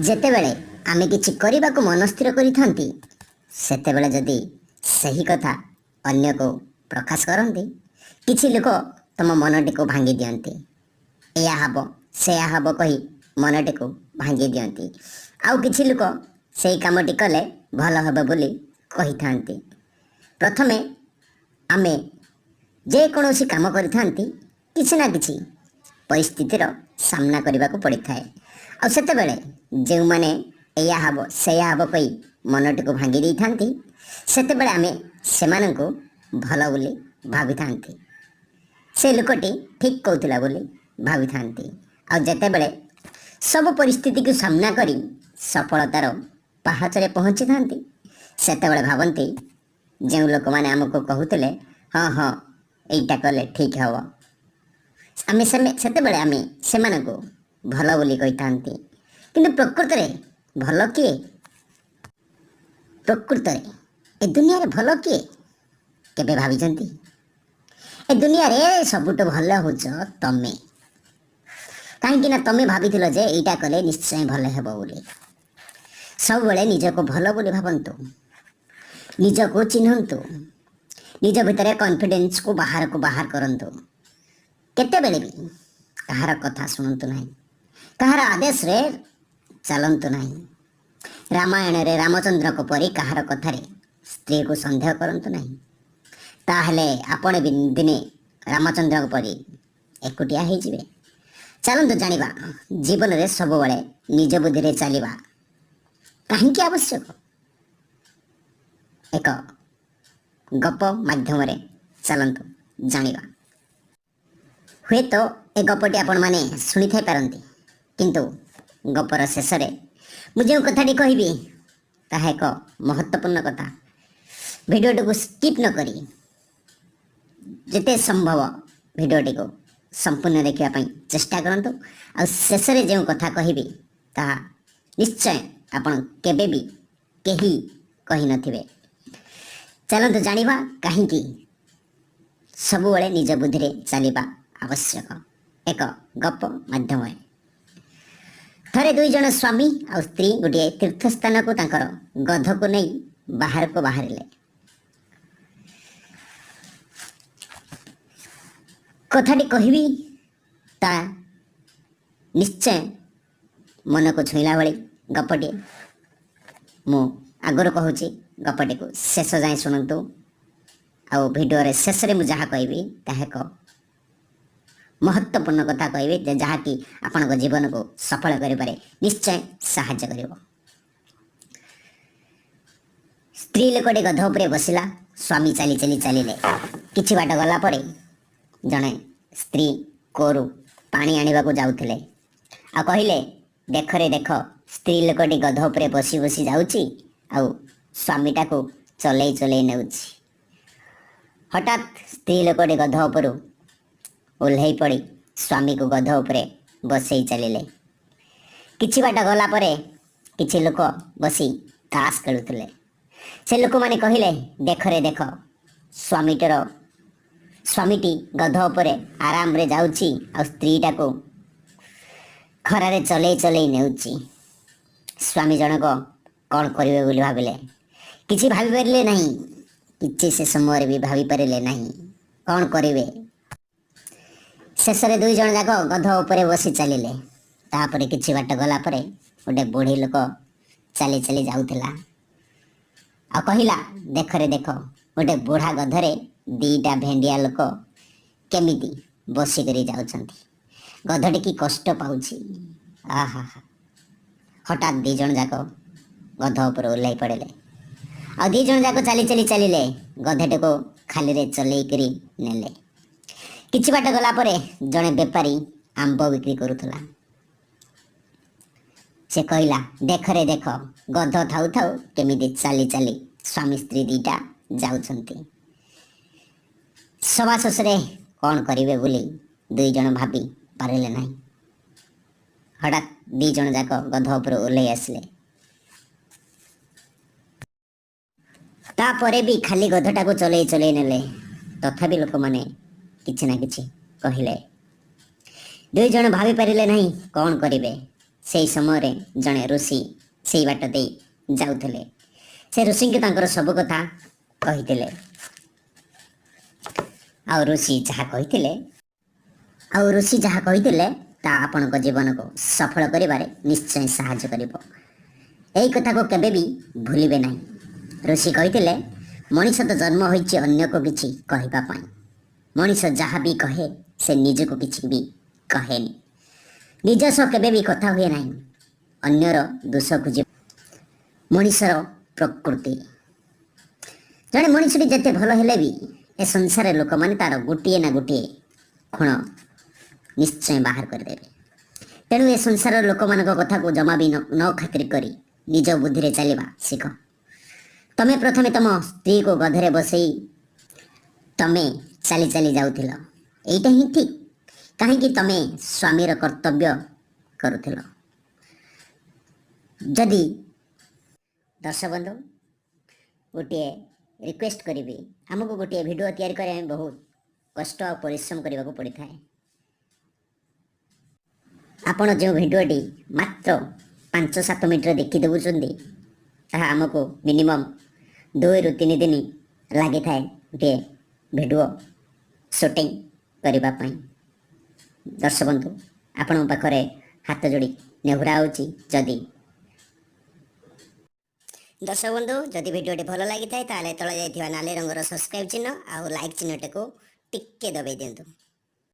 ଯେତେବେଳେ ଆମେ କିଛି କରିବାକୁ ମନସ୍ଥିର କରିଥାନ୍ତି, ସେତେବେଳେ ଯଦି ସେହି କଥା ଅନ୍ୟକୁ ପ୍ରକାଶ କରନ୍ତି, କିଛି ଲୋକ ତୁମ ମନଟିକୁ ଭାଙ୍ଗି ଦିଅନ୍ତି। ଏଇଆ ହେବ ସେୟା ହେବ କହି ମନଟିକୁ ଭାଙ୍ଗି ଦିଅନ୍ତି। ଆଉ କିଛି ଲୋକ ସେଇ କାମଟି କଲେ ଭଲ ହେବ ବୋଲି କହିଥାନ୍ତି। ପ୍ରଥମେ ଆମେ ଯେକୌଣସି କାମ କରିଥାନ୍ତି, କିଛି ନା କିଛି ପରିସ୍ଥିତିର ସାମ୍ନା କରିବାକୁ ପଡ଼ିଥାଏ। ଆଉ ସେତେବେଳେ ଯେଉଁମାନେ ଏଇଆ ହେବ ସେଇଆ ହେବ କହି ମନଟିକୁ ଭାଙ୍ଗି ଦେଇଥାନ୍ତି, ସେତେବେଳେ ଆମେ ସେମାନଙ୍କୁ ଭଲ ବୋଲି ଭାବିଥାନ୍ତି, ସେ ଲୋକଟି ଠିକ୍ କହୁଥିଲା ବୋଲି ଭାବିଥାନ୍ତି। ଆଉ ଯେତେବେଳେ ସବୁ ପରିସ୍ଥିତିକୁ ସାମ୍ନା କରି ସଫଳତାର ପାହାଚରେ ପହଞ୍ଚିଥାନ୍ତି, ସେତେବେଳେ ଭାବନ୍ତି ଯେଉଁ ଲୋକମାନେ ଆମକୁ କହୁଥିଲେ ହଁ ହଁ ଏଇଟା କଲେ ଠିକ୍ ହେବ, ଆମେ ସେତେବେଳେ ଆମେ ସେମାନଙ୍କୁ ଭଲ ବୋଲି କହିଥାନ୍ତି। କିନ୍ତୁ ପ୍ରକୃତରେ ଭଲ କିଏ? ପ୍ରକୃତରେ ଏ ଦୁନିଆରେ ଭଲ କିଏ, କେବେ ଭାବିଛନ୍ତି? ଏ ଦୁନିଆରେ ସବୁଠୁ ଭଲ ହେଉଛ ତମେ। କାହିଁକି ନା ତମେ ଭାବିଥିଲ ଯେ ଏଇଟା କଲେ ନିଶ୍ଚୟ ଭଲ ହେବ ବୋଲି। ସବୁବେଳେ ନିଜକୁ ଭଲ ବୋଲି ଭାବନ୍ତୁ, ନିଜକୁ ଚିହ୍ନନ୍ତୁ, ନିଜ ଭିତରେ କନଫିଡେନ୍ସକୁ ବାହାରକୁ ବାହାର କରନ୍ତୁ। କେତେବେଳେ ବି କାହାର କଥା ଶୁଣନ୍ତୁ ନାହିଁ, କାହାର ଆଦେଶରେ ଚାଲନ୍ତୁ ନାହିଁ। ରାମାୟଣରେ ରାମଚନ୍ଦ୍ରଙ୍କ ପରି କାହାର କଥାରେ ସ୍ତ୍ରୀକୁ ସନ୍ଦେହ କରନ୍ତୁ ନାହିଁ, ତାହେଲେ ଆପଣ ବି ଦିନେ ରାମଚନ୍ଦ୍ରଙ୍କ ପରି ଏକୁଟିଆ ହେଇଯିବେ। ଚାଲନ୍ତୁ ଜାଣିବା ଜୀବନରେ ସବୁବେଳେ ନିଜ ବୁଦ୍ଧିରେ ଚାଲିବା କାହିଁକି ଆବଶ୍ୟକ, ଏକ ଗପ ମାଧ୍ୟମରେ ଚାଲନ୍ତୁ ଜାଣିବା। ହୁଏତ ଏ ଗପଟି ଆପଣମାନେ ଶୁଣିଥାଇ ପାରନ୍ତି, କିନ୍ତୁ ଗପର ଶେଷରେ ମୁଁ ଯେଉଁ କଥାଟି କହିବି ତାହା ଏକ ମହତ୍ତ୍ୱପୂର୍ଣ୍ଣ କଥା। ଭିଡ଼ିଓଟିକୁ ସ୍କିପ୍ ନ କରି ଯେତେ ସମ୍ଭବ ଭିଡ଼ିଓଟିକୁ ସମ୍ପୂର୍ଣ୍ଣ ଦେଖିବା ପାଇଁ ଚେଷ୍ଟା କରନ୍ତୁ। ଆଉ ଶେଷରେ ଯେଉଁ କଥା କହିବି ତାହା ନିଶ୍ଚୟ ଆପଣ କେବେ ବି କେହି କହିନଥିବେ। ଚାଲନ୍ତୁ ଜାଣିବା କାହିଁକି ସବୁବେଳେ ନିଜ ବୁଦ୍ଧିରେ ଚାଲିବା ଆବଶ୍ୟକ, ଏକ ଗପ ମାଧ୍ୟମରେ। ଥରେ ଦୁଇ ଜଣ ସ୍ୱାମୀ ଆଉ ସ୍ତ୍ରୀ ଗୋଟିଏ ତୀର୍ଥସ୍ଥାନକୁ ତାଙ୍କର ଗଧକୁ ନେଇ ବାହାରକୁ ବାହାରିଲେ। କଥାଟି କହିବି ତା ନିଶ୍ଚୟ ମନକୁ ଛୁଇଁଲା ଭଳି ଗପଟିଏ। ମୁଁ ଆଗରୁ କହୁଛି, ଗପଟିକୁ ଶେଷ ଯାଏଁ ଶୁଣନ୍ତୁ। ଆଉ ଭିଡ଼ିଓରେ ଶେଷରେ ମୁଁ ଯାହା କହିବି ତାହା ଏକ ମହତ୍ତ୍ୱପୂର୍ଣ୍ଣ କଥା କହିବି, ଯେ ଯାହାକି ଆପଣଙ୍କ ଜୀବନକୁ ସଫଳ କରିବାରେ ନିଶ୍ଚୟ ସାହାଯ୍ୟ କରିବ। ସ୍ତ୍ରୀ ଲୋକଟି ଗଧ ଉପରେ ବସିଲା, ସ୍ୱାମୀ ଚାଲି ଚାଲି ଚାଲିଲେ। କିଛି ବାଟ ଗଲା ପରେ ଜଣେ ସ୍ତ୍ରୀ କୂଅରୁ ପାଣି ଆଣିବାକୁ ଯାଉଥିଲେ, ଆଉ କହିଲେ, ଦେଖରେ ଦେଖ, ସ୍ତ୍ରୀ ଲୋକଟି ଗଧ ଉପରେ ବସି ବସି ଯାଉଛି ଆଉ ସ୍ୱାମୀଟାକୁ ଚଲେଇ ଚଲେଇ ନେଉଛି। ହଠାତ୍ ସ୍ତ୍ରୀ ଲୋକଟି ଗଧ ଉପରୁ ଓହ୍ଲେଇ ପଡ଼ି ସ୍ୱାମୀକୁ ଗଧ ଉପରେ ବସେଇ ଚାଲିଲେ। କିଛି ବାଟ ଗଲା ପରେ କିଛି ଲୋକ ବସି ତାସ ଖେଳୁଥିଲେ। ସେ ଲୋକମାନେ କହିଲେ, ଦେଖରେ ଦେଖ, ସ୍ୱାମୀଟି ଗଧ ଉପରେ ଆରାମରେ ଯାଉଛି ଆଉ ସ୍ତ୍ରୀଟାକୁ ଖରାରେ ଚଲେଇ ଚଲେଇ ନେଉଛି। ସ୍ୱାମୀ ଜଣକ କ'ଣ କରିବେ ବୋଲି ଭାବିଲେ। କିଛି ଭାବିପାରିଲେ ନାହିଁ, କିଛି ସେ ସମୟରେ ବି ଭାବିପାରିଲେ ନାହିଁ କ'ଣ କରିବେ। ଶେଷରେ ଦୁଇ ଜଣ ଯାକ ଗଧ ଉପରେ ବସି ଚାଲିଲେ। ତାପରେ କିଛି ବାଟ ଗଲା ପରେ ଗୋଟେ ବୁଢ଼ୀ ଲୋକ ଚାଲି ଚାଲି ଯାଉଥିଲା ଆଉ କହିଲା, ଦେଖରେ ଦେଖ, ଗୋଟେ ବୁଢ଼ା ଗଧରେ ଦିଟା ଭେଣ୍ଡିଆ ଲୋକ କେମିତି ବସିକରି ଯାଉଛନ୍ତି, ଗଧଟି କି କଷ୍ଟ ପାଉଛି। ଆହା। ହଠାତ୍ ଦି ଜଣ ଯାକ ଗଧ ଉପରେ ଓହ୍ଲାଇ ପଡ଼ିଲେ ଆଉ ଦି ଜଣ ଯାକ ଚାଲି ଚାଲି ଚାଲିଲେ, ଗଧଟିକୁ ଖାଲିରେ ଚଲେଇକରି ନେଲେ। କିଛି ବାଟ ଗଲା ପରେ ଜଣେ ବେପାରୀ ଆମ୍ବ ବିକ୍ରି କରୁଥିଲା। ସେ କହିଲା, ଦେଖରେ ଦେଖ, ଗଧ ଥାଉ ଥାଉ କେମିତି ଚାଲି ଚାଲି ସ୍ୱାମୀ ସ୍ତ୍ରୀ ଦିଟା ଯାଉଛନ୍ତି। ସବା ଶେଷରେ କ'ଣ କରିବେ ବୋଲି ଦୁଇ ଜଣ ଭାବି ପାରିଲେ ନାହିଁ। ହଠାତ୍ ଦି ଜଣ ଯାକ ଗଧ ଉପରୁ ଓହ୍ଲେଇ ଆସିଲେ। ତାପରେ ବି ଖାଲି ଗଧଟାକୁ ଚଲେଇ ଚଲେଇ ନେଲେ। ତଥାପି ଲୋକମାନେ କିଛି ନା କିଛି କହିଲେ। ଦୁଇ ଜଣ ଭାବିପାରିଲେ ନାହିଁ କ'ଣ କରିବେ। ସେହି ସମୟରେ ଜଣେ ଋଷି ସେଇ ବାଟ ଦେଇ ଯାଉଥିଲେ। ସେ ଋଷିଙ୍କୁ ତାଙ୍କର ସବୁ କଥା କହିଥିଲେ, ଆଉ ଋଷି ଯାହା କହିଥିଲେ ଆଉ ଋଷି ଯାହା କହିଥିଲେ ତାହା ଆପଣଙ୍କ ଜୀବନକୁ ସଫଳ କରିବାରେ ନିଶ୍ଚୟ ସାହାଯ୍ୟ କରିବ। ଏହି କଥାକୁ କେବେ ବି ଭୁଲିବେ ନାହିଁ। ଋଷି କହିଥିଲେ, ମଣିଷ ତ ଜନ୍ମ ହୋଇଛି ଅନ୍ୟକୁ କିଛି କହିବା ପାଇଁ। ମଣିଷ ଯାହା ବି କହେ, ସେ ନିଜକୁ କିଛି ବି କହେନି। ନିଜ ସହ କେବେ ବି କଥା ହୁଏ ନାହିଁ। ଅନ୍ୟର ଦୋଷ ଖୋଜି ମଣିଷର ପ୍ରକୃତି। ଜଣେ ମଣିଷଟି ଯେତେ ଭଲ ହେଲେ ବି ଏ ସଂସାରରେ ଲୋକମାନେ ତାର ଗୋଟିଏ ନା ଗୋଟିଏ ଖୁଣ ନିଶ୍ଚୟ ବାହାର କରିଦେବେ। ତେଣୁ ଏ ସଂସାରର ଲୋକମାନଙ୍କ କଥାକୁ ଜମା ବି ନ ଖାତିର କରି ନିଜ ବୁଦ୍ଧିରେ ଚାଲିବା ଶିଖ। ତମେ ପ୍ରଥମେ ତମ ସ୍ତ୍ରୀକୁ ଗଧରେ ବସେଇ ତମେ ଚାଲି ଚାଲି ଯାଉଥିଲ, ଏଇଟା ହିଁ ଠିକ୍। କାହିଁକି ତମେ ସ୍ୱାମୀର କର୍ତ୍ତବ୍ୟ କରୁଥିଲ। ଯଦି ଦର୍ଶକ ବନ୍ଧୁ, ଗୋଟିଏ ରିକ୍ୱେଷ୍ଟ କରିବି, ଆମକୁ ଗୋଟିଏ ଭିଡ଼ିଓ ତିଆରି କରିବା ପାଇଁ ବହୁତ କଷ୍ଟ ଆଉ ପରିଶ୍ରମ କରିବାକୁ ପଡ଼ିଥାଏ। ଆପଣ ଯେଉଁ ଭିଡ଼ିଓଟି ମାତ୍ର 5-7 ମିନିଟ୍ରେ ଦେଖି ଦେଉଛନ୍ତି, ତାହା ଆମକୁ ମିନିମମ୍ 2ରୁ 3 ଦିନ ଲାଗିଥାଏ ଗୋଟିଏ ଭିଡ଼ିଓ ସୁଟିଂ କରିବା ପାଇଁ। ଦର୍ଶକ ବନ୍ଧୁ, ଆପଣଙ୍କ ପାଖରେ ହାତ ଯୋଡ଼ି ନେହୁରା ହେଉଛି, ଯଦି ଦର୍ଶକ ବନ୍ଧୁ, ଯଦି ଭିଡ଼ିଓଟି ଭଲ ଲାଗିଥାଏ, ତାହେଲେ ତଳେ ଯାଇଥିବା ନାଲି ରଙ୍ଗର ସବସ୍କ୍ରାଇବ୍ ଚିହ୍ନ ଆଉ ଲାଇକ୍ ଚିହ୍ନଟିକୁ ଟିକେ ଦବାଇ ଦିଅନ୍ତୁ।